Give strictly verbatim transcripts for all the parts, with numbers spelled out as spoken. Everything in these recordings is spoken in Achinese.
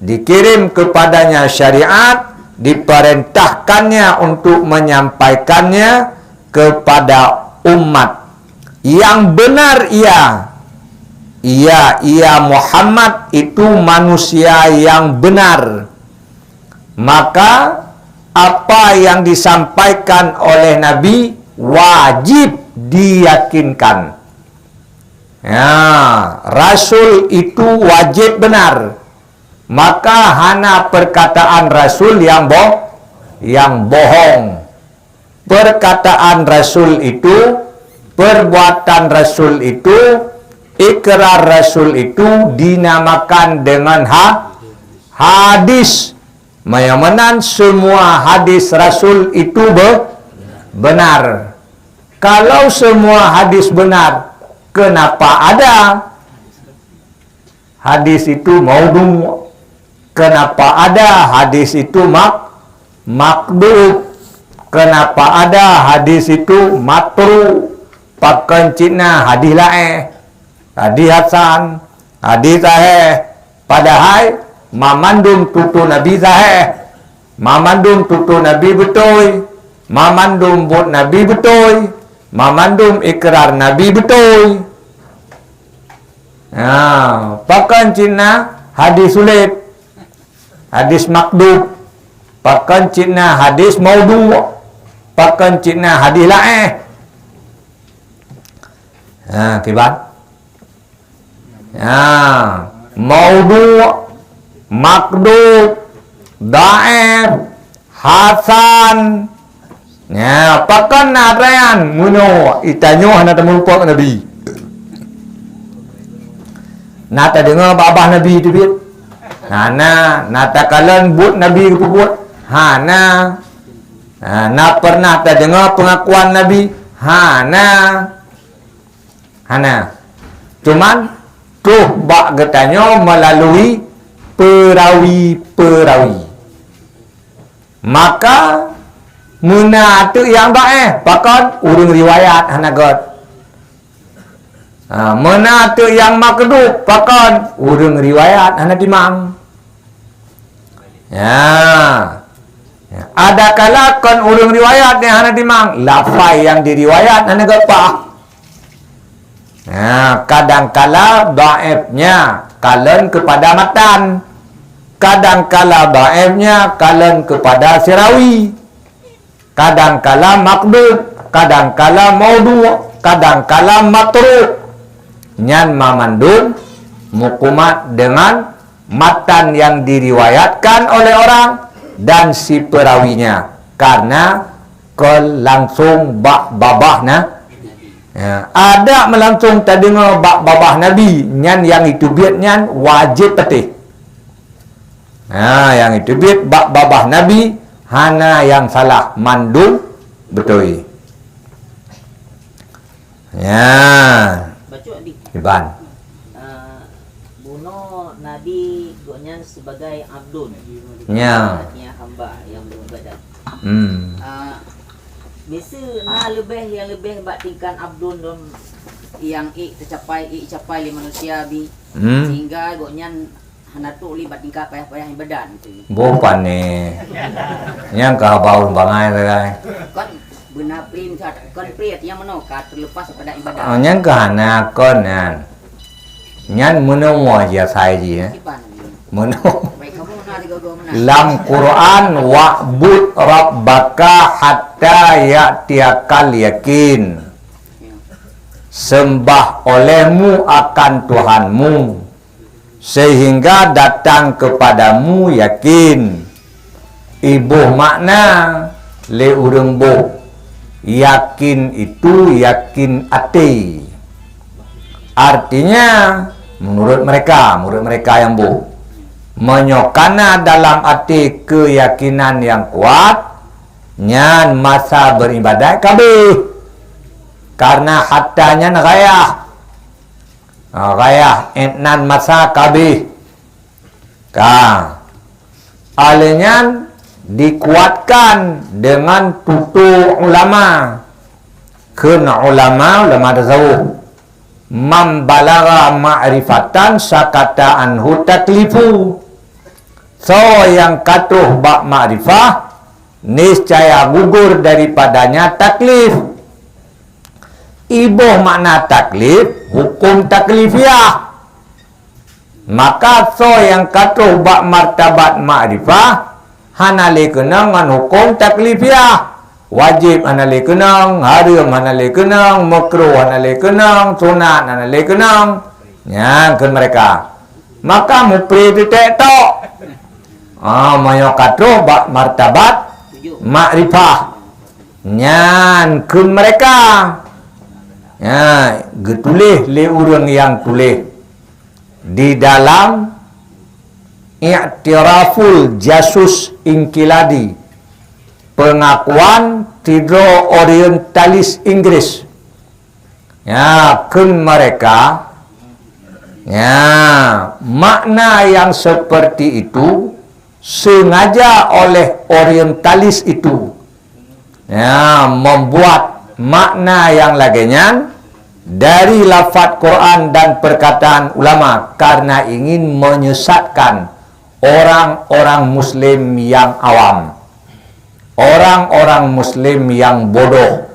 Dikirim kepadanya syariat, diperintahkannya untuk menyampaikannya kepada umat. Yang benar ia, ia, ia Muhammad itu manusia yang benar. Maka apa yang disampaikan oleh Nabi wajib diyakinkan. Ya, rasul itu wajib benar. Maka hana perkataan rasul yang boh-, yang bohong. Perkataan rasul itu, perbuatan rasul itu, ikrar rasul itu dinamakan dengan ha-, hadis. Maya meunan semua hadis rasul itu be-, benar. Kalau semua hadis benar, kenapa ada hadis itu maudhu? Kenapa ada hadis itu mak-, makdub? Kenapa ada hadis itu matru? Pakon cit na hadis laén, hadis hasan, hadis sahih? Padahai mamandum tutoe Nabi sahih, mamandum tutoe Nabi beutôi, mamandum buet Nabi beutôi, mamandum ikrar Nabi beutôi. Ha, pakon cit na hadis sulet, hadis makdub, pakon cit na hadis maudhu, pakon cit na hadis laén. Ha, kiban? Ha, maudhu, makdub, daif, hasan. Nya, pakon na atra nyan? Meunoe, itanyoe hana tameureumpok Nabi. Na tadeungoe babah Nabi teubiet? Hana. Na takalon buet Nabi geupeubuet? Hana. Ha, na pernah tadeungoe peungakuan Nabi? Hana. Hana. Cuman, troh bak geutanyoe melalui peurawi-peurawi. Maka, meuna teuk nyang daif, pakon? Ureuëng riwayat hana gét. Ha, meuna teuk nyang makdub, pakon? Ureuëng riwayat hana timang. Ya. Ya. Adakala kon ureuëng riwayat nyang hana timang, lafai nyang diriwayat hana gét pah. Ya, kadangkala daifnya kalon kepada matan, kadangkala daifnya kalon kepada sirawi, kadangkala makdub, kadangkala maudhu, kadangkala matruk. Nyan mamandum meukumat dengan matan yang diriwayatkan oleh orang dan si perawinya, karena kon langsung bak babah na-, ya, adak meulangsung tadeungoe bak babah Nabi, nyan nyang iteubiet nyan wajéb patéh. Ha, nyang iteubiet bak babah Nabi hana nyang salah, mandum beutôi. Ya. Bacut di. Iban. Ah, bunoe Nabi gobnyan sebagai abdun. Ya. Artinya hamba yang beribadat. Hmm. Ah, biasa na leubeh nyang leubeh bak tingkat abdun dum nyang ék teucapai, ék capai lé manusia bi. Hmm. Sehingga gobnyan hana trok lé bak tingkat payah-payah ibadat gitu. Boh pané. Nyang ka haba ureuëng bangai sagai. Kon beuna pri that, kon pri nyang meunoe ka terlepas daripada ibadat. Ah, nyang ka hana kon nyan. Nyan meunoe jih asai jih, eh. Sipan. Meunoe. Baik, kamu na tiga go meunan. Lam Quran, "Wa'bud rabbaka hatta ya'tiyakal yakin." Ya. Sembah olehmu akan Tuhanmu sehingga datang kepadamu yakin. Iboh makna lé ureuëng boh, yakin itu yakin até. Artinya, menurut mereka, menurut mereka yang boh, meunyoe kana dalam até keyakinan yang kuat, nyan masa beribadat kabéh. Karena hatta nyan ghayah. Ha, ghayah, étnan masa kabéh. Ka. Alèh nyan dikuatkan dengan tutoe ulama. Kheun ulama, ulama tasawuf, "Man balagha ma'rifatan sakata anhu taklifu." Soe nyang ka troh bak makrifah, niscaya gugur daripadanya taklif. Iboh makna taklif, hukum taklifiah. Maka soe nyang ka troh bak martabat makrifah, hana lé keunong ngon huköm taklifiah. Wajéb hana lé keunong, hareuem hana lé keunong, meukruh hana lé keunong, sunat hana lé keunong. Nyan kheun meureka. Maka mupré teutek tok. Ah, meunyoe ka troh bak martabat makrifah. Nyan kheun meureka. Ya, geutuléh lé ureuëng nyang tuléh di dalam I'tiraful Jasus Inqiladi, pengakuan sidroe orientalis Inggris. Ya, kheun meureka, ya, makna nyang seperti itu sengaja oleh orientalis itu, ya, membuat makna nyang lagée nyan dari lafaz Quran dan perkataan ulama karena ingin menyesatkan orang-orang muslim yang awam, orang-orang muslim yang bodoh,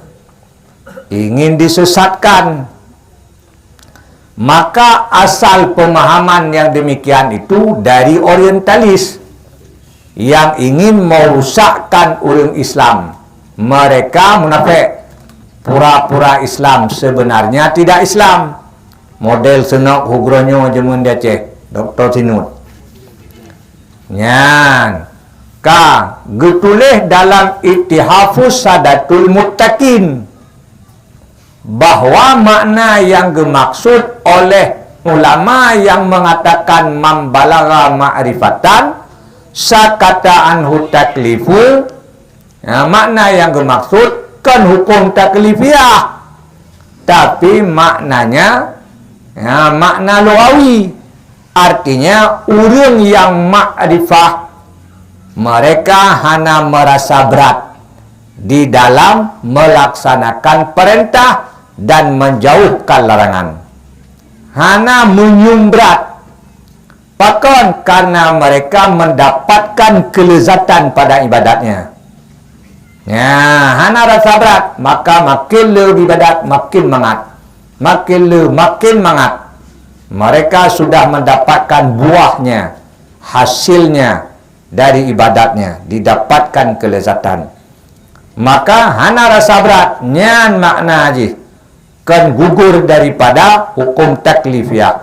ingin disesatkan. Maka asal pemahaman yang demikian itu dari orientalis yang ingin merusakkan ureuëng Islam. Mereka munafik, pura-pura Islam, sebenarnya tidak Islam. Model seunok hugroe nyoe jameun di Aceh, Doktor Sinut. Nyan ka geutuléh dalam Ittihafus Sadatul Muttaqin bahwa makna yang geumaksud oleh ulama yang mengatakan man balagha ma'rifatan sakata anhu taklifu, ya, makna yang geumaksud kon huköm taklifiah, tapi maknanya, ya, makna lughawi. Artinya, ureuëng nyang makrifah, mereka hana merasa berat di dalam melaksanakan perintah dan menjauhkan larangan. Hana meunyoe berat. Pakon? Karena mereka mendapatkan kelezatan pada ibadatnya. Ya, hana rasa berat, maka makin le ibadat makin mangat. Makin le makin mangat. Mereka sudah mendapatkan buahnya, hasilnya dari ibadatnya, didapatkan kelezatan. Maka hana rasa berat, nyan makna jih, kon gugur daripada huköm taklifiah.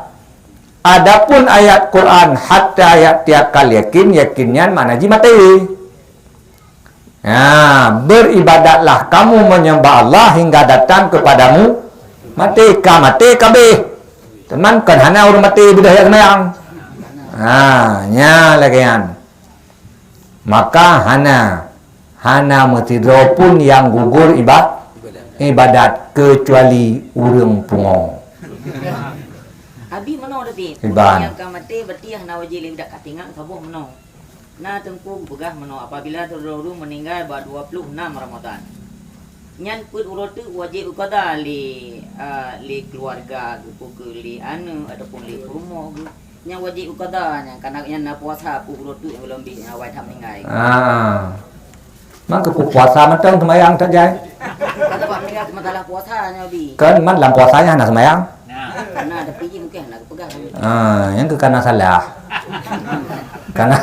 Adapun ayat Quran, "Hatta ya'tiyakal yakin," yakin nyan makna jih maté. Ha, "Beribadatlah kamu menyembah Allah hingga datang kepadamu maté." Ka maté kabeh. Teuma kon hana ureuëng maté beudôh jak seumayang. Ha, nya lagée nyan. Maka hana, hana meusidroe pun nyang gugur iba-, ibadat, keucuali ureuëng pungo. Abi meunoe teuti, Iban. Ureuëng nyang ka maté berarti hana wajéb lé ibadat, ka teuingat saboh meunoe. Na Teungku geupeugah meunoe, apabila sidroe ureuëng meuninggai bak dua ploh nam Ramadhan, nyan peuet uroe teuk wajéb geuqada lé, a, lé keuluwarga geuh, peu kheueh lé aneuëk ataupun lé peurumoh geuh. Nyan wajéb geuqada nyan, karena nyan na puasa peuet uroe teuk nyang gohlom bit nyang awai that meuninggai. Ah. Maka peuet puasa mantong seumayang that jai. Kata Pak meuninggai keu masalah puasa nyan, Abi. Kan man lam puasa nyan hana seumayang. Nah, tapi jih mungkin hana geupeugah. Ah, nyang keu kana salah. Kana,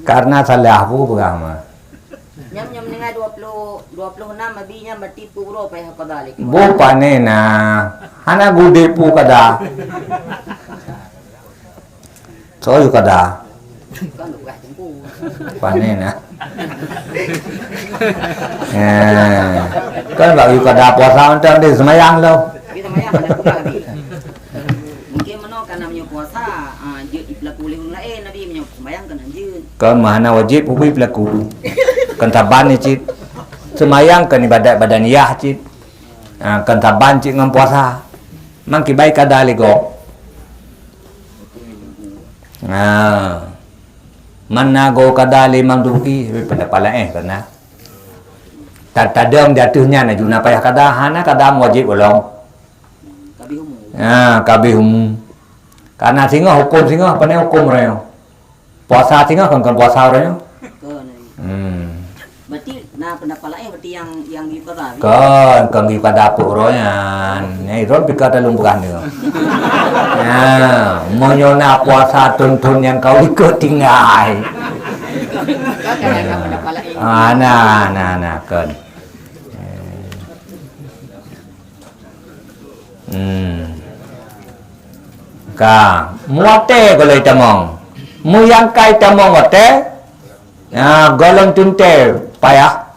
karena salah peue peugah mah. Nyan, nyan meuninggai dua ploh, dua ploh nam Abi nyan berarti peuet uroe payah qada lé. Boh pane na. Hana gudeb peue qada. Soe yue qada? Pane na. Eh, kan bak yue qada puasa mantong deh, seumayang lom. Tapi seumayang hana peugah Abi. Mungkin meunoe karena meunyoe puasa, ah, jeuet jipeulaku lé ureuëng laén, Abi, meunyoe seumayang kan hanjeuet. Kan mah hana wajéb ubé peulaku. Kan saban ni cit. Seumayang kan ibadat badaniyah cit. Ah, kan saban cit ngon puasa. Mang kibai kada lé gob. Ah. Mana go kada lé Imam Subki, tapi pendapat laén kana. Tad-, tadong di ateueh nyan aju na payah kada, hana kada meuwajéb ulông. Kabéh umu. Ha, kabéh umu. Karena singoh huköm singoh, pane huköm reung. Puasa singoh kon, kon puasa uroe nyoe. Kon. Hmm. Berarti na pendapat laén berarti yang, yang geuyue kada. Kon, kon geuyue kada peue uroe nyan. Nyang droe pih ka taleueng peugah nyoe. Nah, meunyoe na puasa thon-thon nyang ka u likot tinggai. Kan ada pendapat laén. Ah, na, na, na, kon. Hmm. Ka, meuwatée gohlom tamong. Meuyangkai tamong watée, ya, gohlom teuntée payah.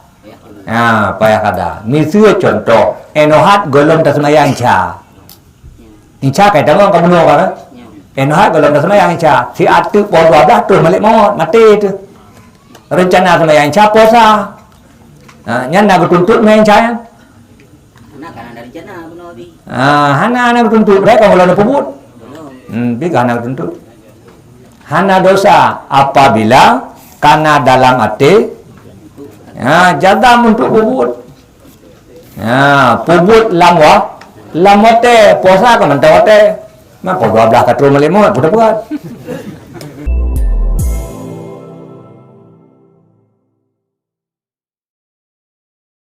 Ya, payah kada. Miseue contoh, inohat gohlom taseumayang Isya. Isya kai tamong ka bunoe ka, kan? Inohat gohlom taseumayang Isya. Si ateueh poh dua belas troh malek mawöt, maté teuh. Reuncana seumayang Isya puasa. Ha, nyan na geutuntot seumayang Isya nyan. Hana, kan ada rencana bunoe bi. Ah, hana, hana geutuntot. Baik, kalau ada peubuet. Belum. Hmm, pi ka hana geutuntot. Hana dosa apabila kana dalam até, ha, jazam untuk peubuet. Ha, peubuet lam wa-, lam watée, puasa ka mantong watée. Maka dua belas ka troh malek mawöt, peue tapeugah.